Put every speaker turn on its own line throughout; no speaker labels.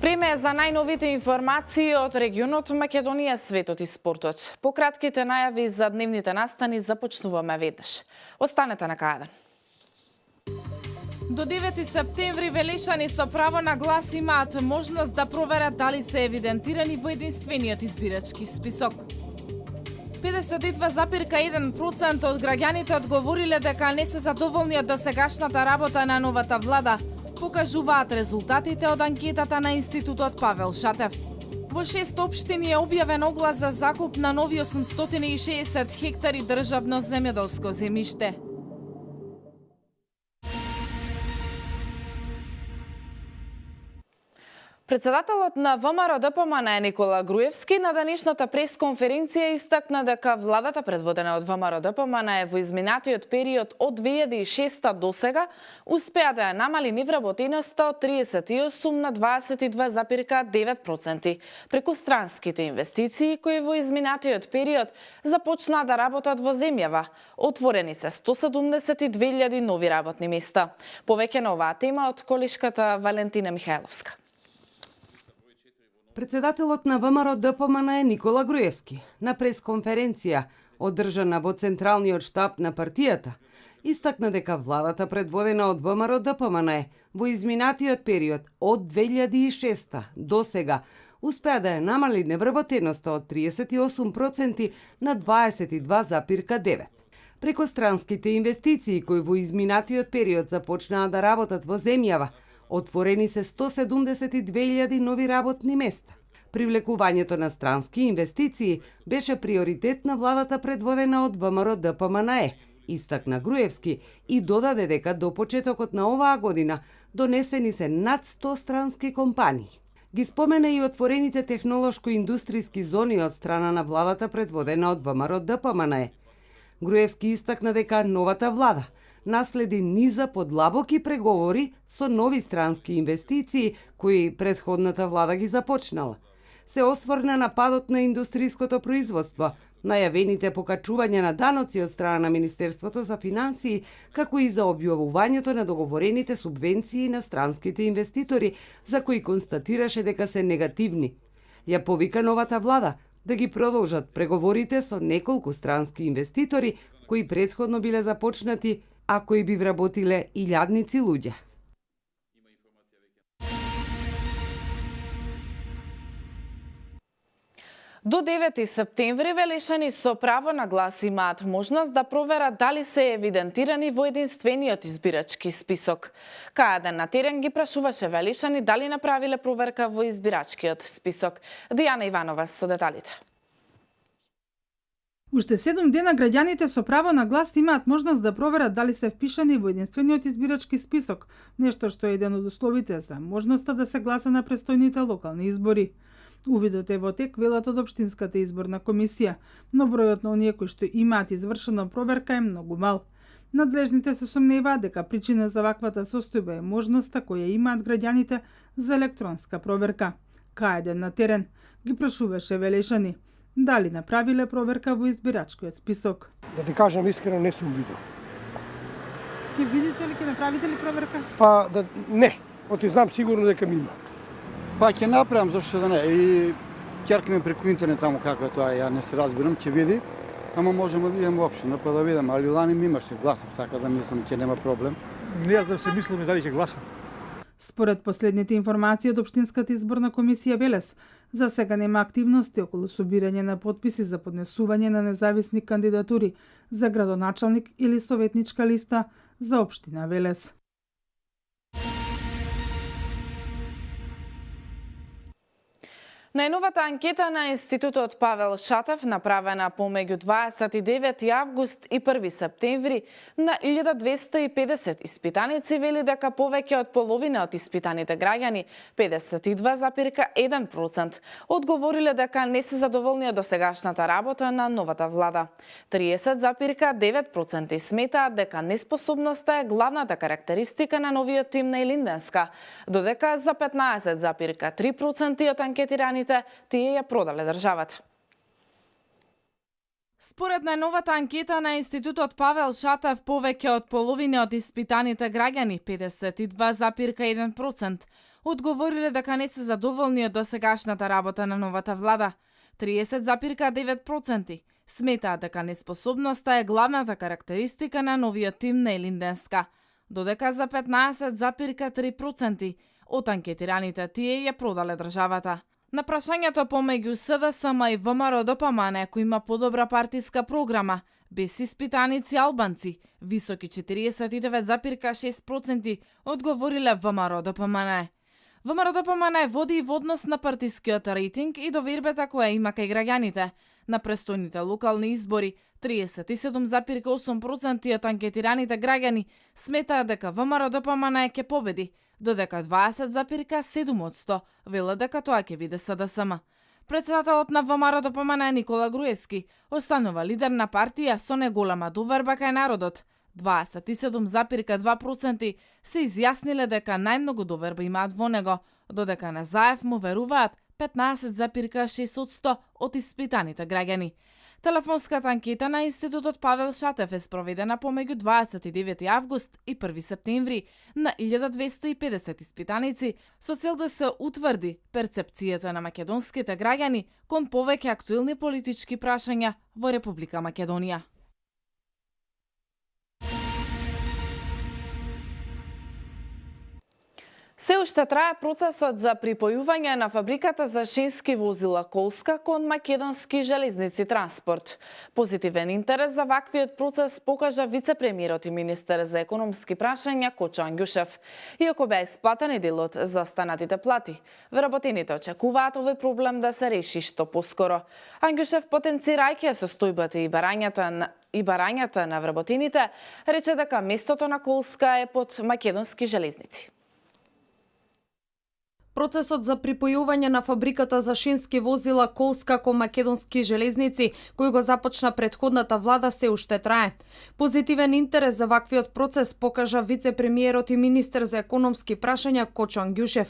Време е за најновите информации од регионот Македонија, светот и спортот. По кратките најави за дневните настани започнуваме веднаш. Останете на кај. До 9 септември велешани со право на глас имаат можност да проверат дали се евидентирани во единствениот избирачки список. 52,1% од граѓаните одговориле дека не се задоволни од досегашната работа на новата влада, покажуваат резултатите од анкетата на Институтот Павел Шатев. Во 6 општини е објавен оглас за закуп на нови 860 хектари државно земјоделско земјиште. Председателот на ВМРО-ДПМН Никола Груевски на денешната пресконференција истакна дека владата предводена од ВМРО-ДПМН во изминатиот период од 2006 до сега успеа да ја намали невработеноста од 38 на 22,9% преку странските инвестиции кои во изминатиот период започнаа да работат во земјава. Отворени се 172.000 нови работни места. Повеќе на оваа тема од колешката Валентина Михајловска.
Председателот на ВМРО-ДПМН Никола Груевски на пресконференција одржана во Централниот штаб на партијата истакна дека владата предводена од ВМРО-ДПМН во изминатиот период од 2006 до сега успеа да ја намали невработеноста од 38% на 22,9%. Преку странските инвестиции кои во изминатиот период започнаа да работат во земјава, отворени се 172.000 нови работни места. Привлекувањето на странски инвестиции беше приоритет на владата предводена од ВМРО-ДПМН, истакна Груевски и додаде дека до почетокот на оваа година донесени се над 100 странски компании. Ги спомена и отворените технолошко-индустријски зони од страна на владата предводена од ВМРО-ДПМН. Груевски истакна дека новата влада наследи низа подлабоки преговори со нови странски инвестиции кои претходната влада ги започнала. Се осврна на падот на индустријското производство, најавените покачувања на даноци од страна на Министерството за финансии, како и за објавувањето на договорените субвенции на странските инвеститори, за кои констатираше дека се негативни. Ја повика новата влада да ги продолжат преговорите со неколку странски инвеститори кои претходно биле започнати, а кои би вработиле илјадници луѓе.
До 9 септември велешани со право на глас имаат можност да проверат дали се евидентирани во единствениот избирачки список. Кај на терен ги прашуваше велешани дали направиле проверка во избирачкиот список. Дијана Иванова со деталите.
Уште 7 дена граѓаните со право на глас имаат можност да проверат дали се впишани во единствениот избирачки список, нешто што е еден од условите за можноста да се гласа на престојните локални избори. Увидот е во тек, велат од Општинската изборна комисија, но бројот на оние кои што имаат извршена проверка е многу мал. Надлежните се сомневаат дека причина за ваквата состојба е можноста која имаат граѓаните за електронска проверка. Кај на терен ги прашуваше велешани дали направиле проверка во избирачкиот список.
Да ти кажам искрено, не сум видел.
Ќе видите ли, ќе направите ли проверка?
Не, оти знам сигурно дека ми има.
Па ќе направам, зашто да не. И ќерка ми преку интернет таму како е тоа, ја не се разбирам, ќе види. Ама можеме да идеме општина па да видам, али лани ми имаше гласав, така да мислам ќе нема проблем.
Не јас да се мислам и дали ќе гласам.
Според последните информации од Општинската изборна комисија Велес, за сега нема активности околу собирање на потписи за поднесување на независни кандидатури за градоначалник или советничка листа за општина Велес.
Најновата анкета на Институтот Павел Шатев, направена помеѓу 29 август и 1 септември на 1250 испитаници, вели дека повеќе од половина од испитаните граѓани, 52,1%, одговориле дека не се задоволни од досегашната работа на новата влада. 30,9% сметаат дека неспособноста е главната карактеристика на новиот тим на Илинденска, додека за 15,3% од анкетираните тие ја продале државата. Според најновата анкета на Институтот Павел Шатев, повеќе од половина од испитаните граѓани, 52,1%, одговориле дека не се задоволни од досегашната работа на новата влада. 30,9% сметаат дека неспособноста е главната карактеристика на новиот тим на Илинденска, додека за 15,3% од анкетираните тие ја продале државата. На прашањето помеѓу СДСМ и ВМРО ДПМН кој има подобра партиска програма, без испитаници албанци, високи 49,6% одговориле ВМРО ДПМН. ВМРО ДПМН води и во однос на партискиот рейтинг и довербата која има кај граѓаните. На престојните локални избори, 37,8% од анкетираните граѓани сметаат дека ВМРО ДПМН ќе победи, додека 20,7% велат дека тоа ќе биде СДСМ. Председателот на ВМРО ДПМН Никола Груевски останува лидер на партија со неголема доверба кај народот. 27,2% се изјасниле дека најмногу доверба имаат во него, додека на Заев му веруваат 15,6% од испитаните граѓани. Телефонската анкета на Институтот Павел Шатев е спроведена помеѓу 29 август и 1 септември на 1250 испитаници со цел да се утврди перцепцијата на македонските граѓани кон повеќе актуелни политички прашања во Република Македонија. Се уште трае процесот за припојување на фабриката за шински возила Колска кон Македонски железници транспорт. Позитивен интерес за ваквиот процес покажа вице-премиерот и министер за економски прашања Кочо Ангјушев. Иако беа исплатени делот за останатите плати, вработените очекуваат овој проблем да се реши што поскоро. Ангјушев, потенцирајќи состојбата и барањата на вработените, рече дека местото на Колска е под Македонски железници.
Процесот за припојување на фабриката за шински возила Колска кон Македонски железници, кој го започна претходната влада, се уште трае. Позитивен интерес за ваквиот процес покажа вице-премиерот и министер за економски прашања Кочо Ангјушев.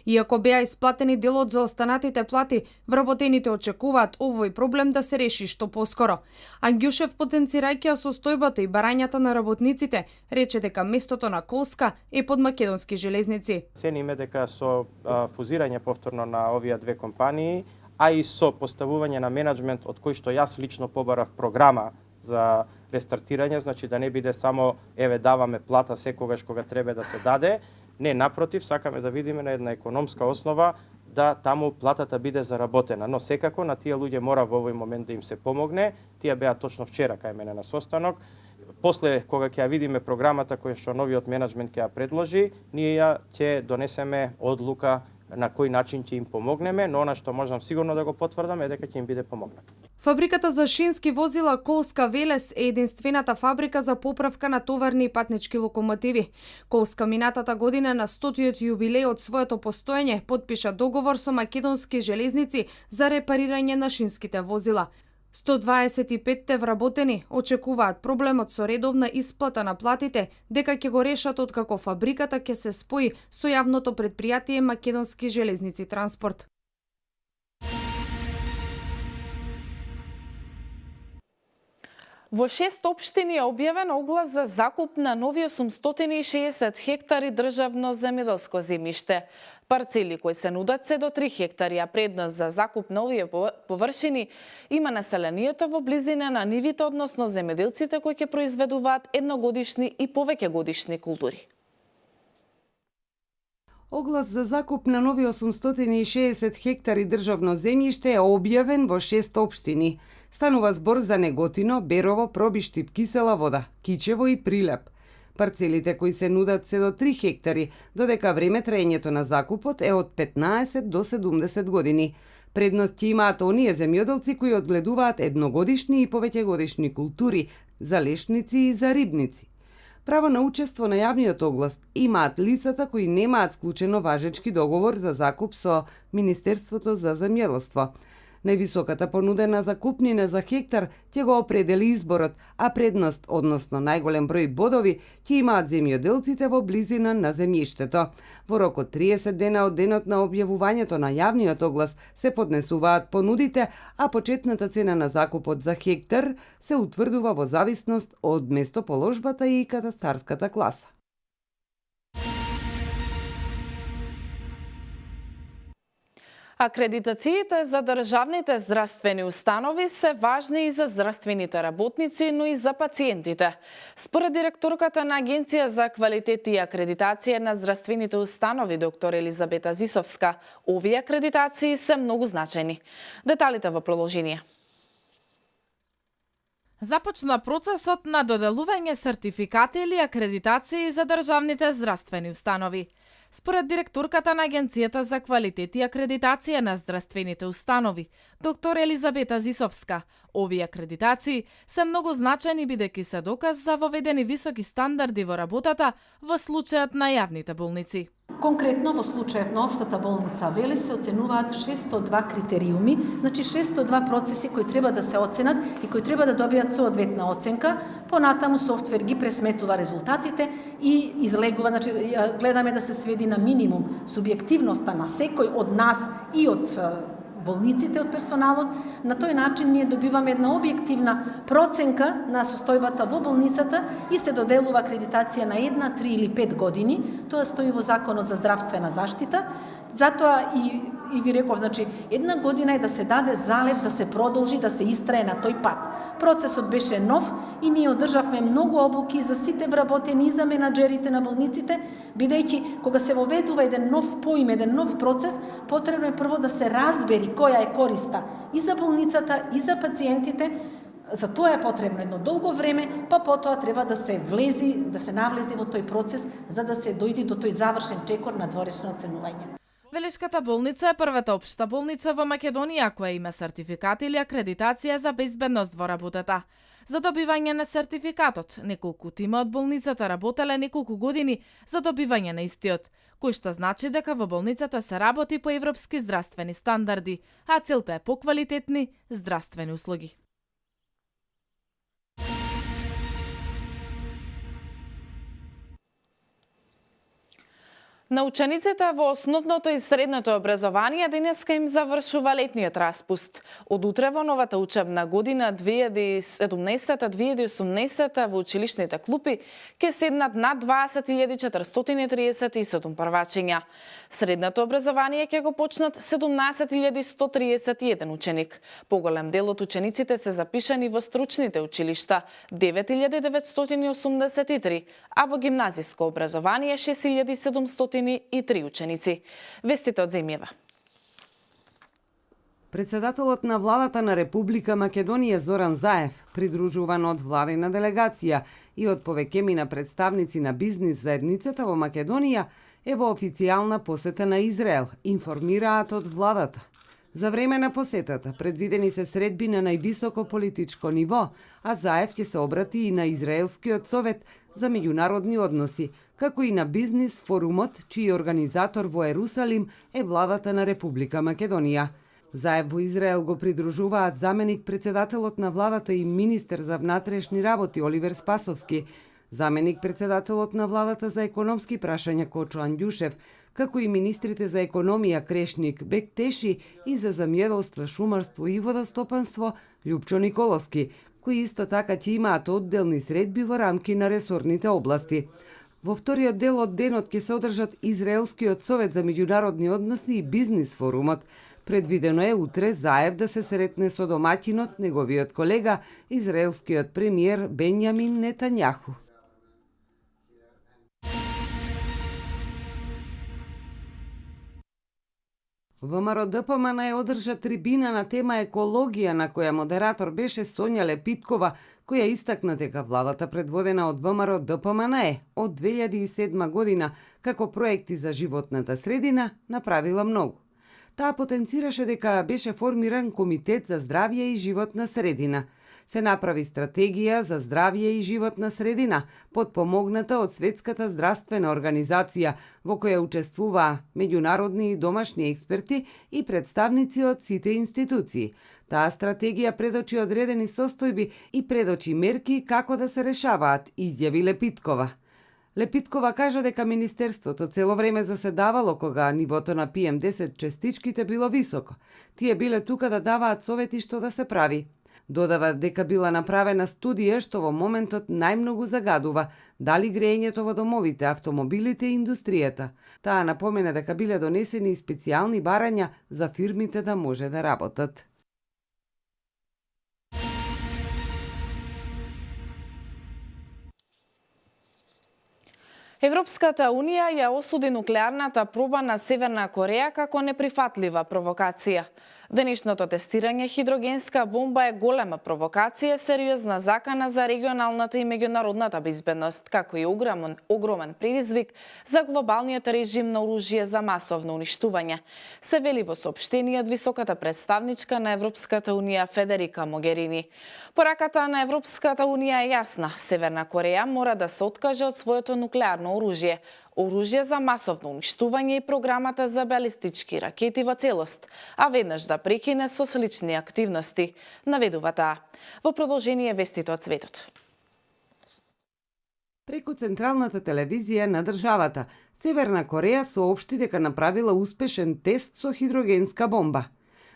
Иако беа исплатени делот за останатите плати, вработените очекуваат овој проблем да се реши што поскоро. Ангјушев, потенцирајќи состојбата и барањата на работниците, рече дека местото на Колска е под Македонски железници.
Цениме дека со фузирање повторно на овие две компании, а и со поставување на менеджмент од кој што јас лично побарав програма за рестартирање, значи да не биде само еве даваме плата секогаш кога треба да се даде, не, напротив, сакаме да видиме на една економска основа да таму платата биде заработена, но секако на тие луѓе мора во овој момент да им се помогне. Тие беа точно вчера кај мене на состанок. После, кога ќе ја видиме програмата која што новиот менеджмент ќе ја предложи, ние ќе донесеме одлука на кој начин ќе им помогнеме, но она што можам сигурно да го потврдам е дека ќе им биде помогнато.
Фабриката за шински возила Колска Велес е единствената фабрика за поправка на товарни и патнички локомотиви. Колска минатата година на 100-тиот јубилеј од своето постоење подпиша договор со Македонски железници за репарирање на шинските возила. 125 вработени очекуваат проблемот со редовна исплата на платите дека ќе го решат откако фабриката ќе се спои со јавното претпријатие Македонски железници транспорт.
Во 6 општини е објавен оглас за закуп на нови 860 хектари државно земјоделско земјиште. Парцели кои се нудат се до 3 хектари, а предност за закуп на овие површини има населението во близина на нивите, односно земјоделците кои ќе произведуваат едногодишни и повеќе годишни култури.
Оглас за закуп на нови 860 хектари државно земјиште е објавен во 6 општини. Станува збор за Неготино, Берово, Пробиштип, Кисела Вода, Кичево и Прилеп. Парцелите кои се нудат се до 3 хектари, додека време траењето на закупот е од 15 до 70 години. Предност ќе имаат оние земјоделци кои одгледуваат едногодишни и повеќе годишни култури, за лешници и за рибници. Право на учество на јавниот оглас имаат лицата кои немаат склучено важечки договор за закуп со Министерството за земјоделство. Највисоката понудена закупнина за хектар ќе го определи изборот, а предност, односно најголем број бодови, ќе имаат земјоделците во близина на земјиштето. Во рок од 30 дена од денот на објавувањето на јавниот оглас се поднесуваат понудите, а почетната цена на закупот за хектар се утврдува во зависност од местоположбата и катастарската класа.
Акредитациите за државните здравствени установи се важни и за здравствените работници, но и за пациентите. Според директорката на Агенција за квалитет и акредитација на здравствените установи, доктор Елизабета Зисовска, овие акредитации се многу значајни. Деталите во продолжение. Започна процесот на доделување сертификати или акредитации за државните здравствени установи. Според директорката на Агенцијата за квалитет и акредитација на здравствените установи, доктор Елизабета Зисовска, овие акредитации се многу значајни бидејќи се доказ за воведени високи стандарди во работата во случајот на јавните болници.
Конкретно во случајот на Општата болница Веле се оценуваат 602 критериуми, значи 602 процеси кои треба да се оценат и кои треба да добијат соодветна оценка. Понатаму софтвер ги пресметува резултатите и излегува, значи гледаме да се сведи на минимум субјективноста на секој од нас и од болниците, од персоналот. На тој начин ние добиваме една објективна проценка на состојбата во болницата и се доделува акредитација на 1, 3 или 5 години. Тоа стои во Законот за здравствена заштита. Затоа и ви реков, значи, 1 година е да се даде залет, да се продолжи, да се истрае на тој пат. Процесот беше нов и ние одржавме многу обуки за сите вработени и за менаџерите на болниците, бидејќи кога се воведува еден нов поим, еден нов процес, потребно е прво да се разбери која е користа и за болницата и за пациентите. За тоа е потребно едно долго време, па потоа треба да се влези, да се навлези во тој процес за да се дојде до тој завршен чекор на дворечно оценување.
Велешката болница е првата општа болница во Македонија која има сертификат или акредитација за безбедност во работата. За добивање на сертификатот, неколку тима од болницата работеле неколку години за добивање на истиот, кој што значи дека во болницата се работи по европски здравствени стандарди, а целта е поквалитетни здравствени услуги. На учениците во основното и средното образование денеска им завршува летниот распуст. Од утре во новата учебна година 2017-2018 во училишните клупи ќе седнат над 20.437 првачиња. Средното образование ќе го почнат 17.131 ученик. Поголем дел од учениците се запишани во стручните училишта 9.983, а во гимназиско образование 6.703 ученици. Вестите од земјава.
Председателот на владата на Република Македонија Зоран Заев, придружуван од владина делегација и од повеќемина представници на бизнис заедницата во Македонија, е во официјална посета на Израел, информираат од владата. За време на посетата предвидени се средби на највисоко политичко ниво, а Заев ќе се обрати и на Израелскиот совет за меѓународни односи, како и на бизнис форумот, чиј организатор во Ерусалим е владата на Република Македонија. Заев во Израел го придружуваат заменик председателот на владата и министер за внатрешни работи Оливер Спасовски, заменик председателот на владата за економски прашања Кочо Андјушев, како и министрите за економија Крешник Бектеши и за земјоделство, шумарство и водостопанство Љупчо Николовски, кои исто така ќе имаат одделни средби во рамки на ресорните области. Во вториот дел од денот ќе се одржат Израелскиот совет за меѓународни односи и бизнис форумот. Предвидено е утре Заев да се сретне со домаќинот, неговиот колега, израелскиот премиер Бенјамин Нетањаху. ВМРО ДПМН одржа трибина на тема екологија, на која модератор беше Сонја Лепиткова, која истакна дека владата предводена од ВМРО ДПМН од 2007 година како проекти за животната средина направила многу. Таа потенцираше дека беше формиран Комитет за здравје и животна средина. Се направи стратегија за здравје и животна средина, подпомогната од Светската здравствена организација, во која учествуваа меѓународни и домашни експерти и представници од сите институции. Таа стратегија предочи одредени состојби и предочи мерки како да се решаваат, изјави Лепиткова. Лепиткова кажа дека Министерството цело време заседавало кога нивото на PM10 честичките било високо. Тие биле тука да даваат совети што да се прави. Додава дека била направена студија што во моментот најмногу загадува дали греењето во домовите, автомобилите и индустријата. Таа напомена дека биле донесени и специјални барања за фирмите да може да работат.
Европската Унија ја осуди нуклеарната проба на Северна Кореја како неприфатлива провокација. Денешното тестирање хидрогенска бомба е голема провокација, сериозна закана за регионалната и меѓународната безбедност, како и огромен предизвик за глобалниот режим на оружје за масовно уништување, се вели во соопштение од високата представничка на Европската Унија Федерика Могерини. Пораката на Европската Унија е јасна. Северна Кореја мора да се откаже од своето нуклеарно оружје за масовно уништување и програмата за балистички ракети во целост, а веднаш да прекине со слични активности, наведува таа. Во продолжение вестите од светот.
Преку Централната телевизија на државата, Северна Кореја соопшти дека направила успешен тест со хидрогенска бомба.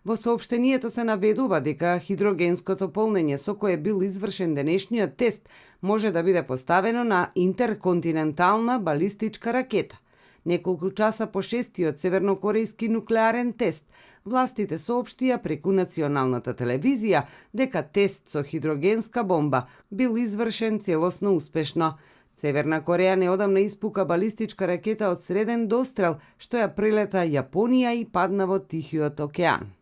Во соопштението се наведува дека хидрогенското полнење со кое бил извршен денешниот тест може да биде поставено на интерконтинентална балистичка ракета. Неколку часа по шестиот севернокорејски нуклеарен тест, властите соопштија преку националната телевизија дека тест со хидрогенска бомба бил извршен целосно успешно. Северна Кореја неодамна испука балистичка ракета од среден дострел, што ја прелета Јапонија и падна во Тихиот океан.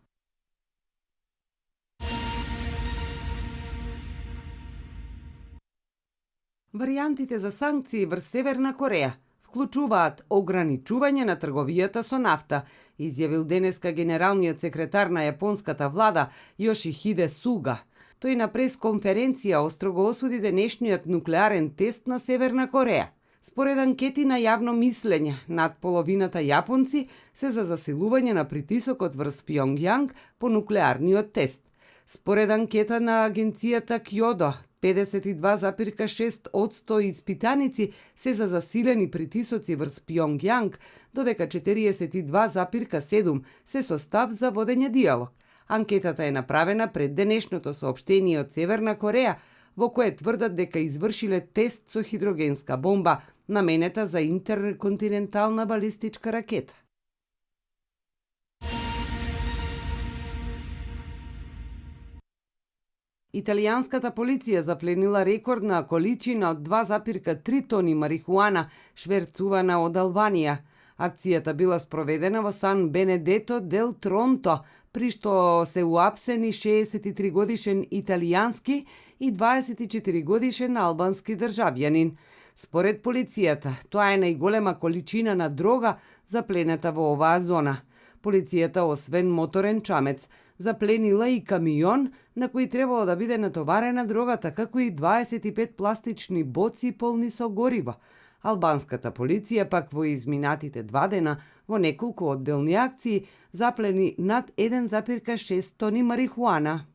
Варијантите за санкции врз Северна Кореја вклучуваат ограничување на трговијата со нафта, изјавил денеска генералниот секретар на јапонската влада Јошихиде Суга. Тој на пресконференција острого осуди денешниот нуклеарен тест на Северна Кореја. Според анкети на јавно мислење, над половината јапонци се за засилување на притисокот врз Пјонгјанг по нуклеарниот тест. Според анкета на агенцијата Кјодо, 52,6% испитаници се за засилени притисоци врз Пјонгјанг, додека 42,7% се со став за водење диалог. Анкетата е направена пред денешното соопштение од Северна Кореја, во кое тврдат дека извршиле тест со хидрогенска бомба, наменета за интерконтинентална балистичка ракета. Италијанската полиција запленила рекордна количина од 2,3 тони марихуана шверцувана од Албанија. Акцијата била спроведена во Сан Бенедето дел Тронто, при што се уапсени 63 годишен италијански и 24 годишен албански државјанин. Според полицијата, тоа е најголема количина на дрога запленета во оваа зона. Полицијата, освен моторен чамец, запленила и камион на кој требало да биде натоварена дрогата, како и 25 пластични боци полни со гориво. Албанската полиција пак во изминатите 2 дена во неколку одделни акции заплени над 1,6 тони марихуана.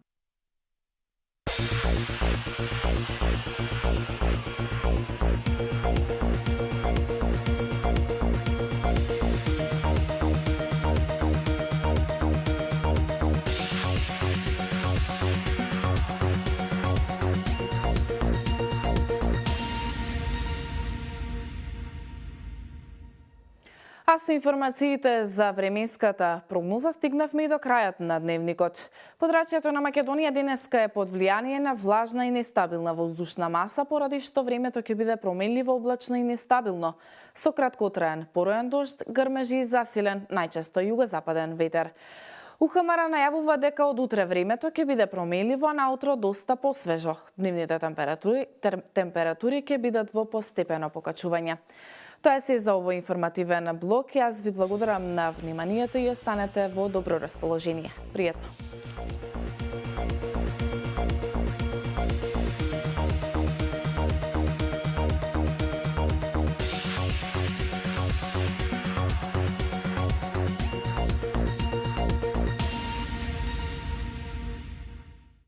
А со информациите за временската прогноза стигнавме и до крајот на дневникот. Подрачјето на Македонија денеска е под влијание на влажна и нестабилна воздушна маса, поради што времето ќе биде променливо, облачно и нестабилно, со краткотраен поројан дожд, грмежи и засилен, најчесто југозападен ветер. УХМР најавува дека од утре времето ќе биде променливо, а наутро доста посвежо. Дневните температури ќе бидат во постепено покачување. Тоа е се за овој информативен блок. Јас ви благодарам на вниманието и останете во добро расположение. Пријатно!